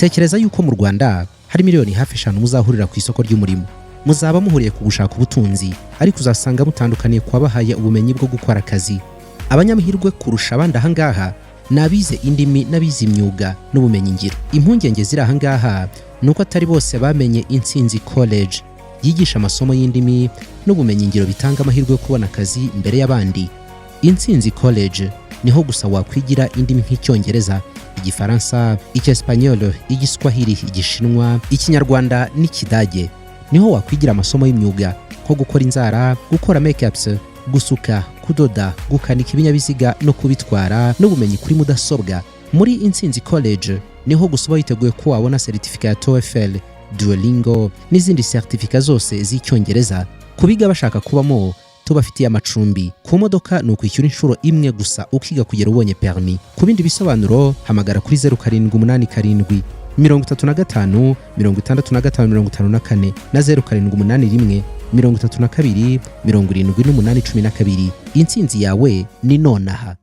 Tekereza yuko mu Rwanda hari miliyoni hafi 5 muzahurira ku isoko ry'umurimo. Muzaba muhuriye ku gushaka ubutunzi, ariko uzasanga mutandukaniye ku wabahaye ubumenyi bwo gukora akazi. Abanyamahirwe kurusha abandi ahangaha ni abize indimi n'abize imyuga n'ubumenyingiro. Impungenge ziri ahangaha ni uko atari bose bamenye Intsinzi College yigisha amasomo y'indimi n'ubumenyingiro bitanga amahirwe yo kubona akazi mbere y'abandi. Intsinzi College niho gusa wakwigira indimi nk'Icyongereza, Igifaransa, Icyesipanyolo, Igiswahili, Igishinwa, Ikinyarwanda n'Ikidage. Niho wakwigira amasomo y'imyuga nko gukora inzara, gukora makeups, gusuka, kudoda, gukanika ibinyabiziga no kubitwara, n'ubumenyi kuri mudasobwa. Muri Intsinzi College niho gusa uba witeguye ko wabona seritifika ya TOEFL, Duolingo n'izindi seritifika zose z'Icyongereza. Ku biga bashaka kubamo, tubafitiye amacumbi. Ku modoka ni ukwishyura inshuro imwe gusa, ukiga kugera ubonye permis. Ku bindi bisobanuro hamagara kuri 0787 35 65 54 na 0781 32 78 12. Intsinzi yawe ni nonaha.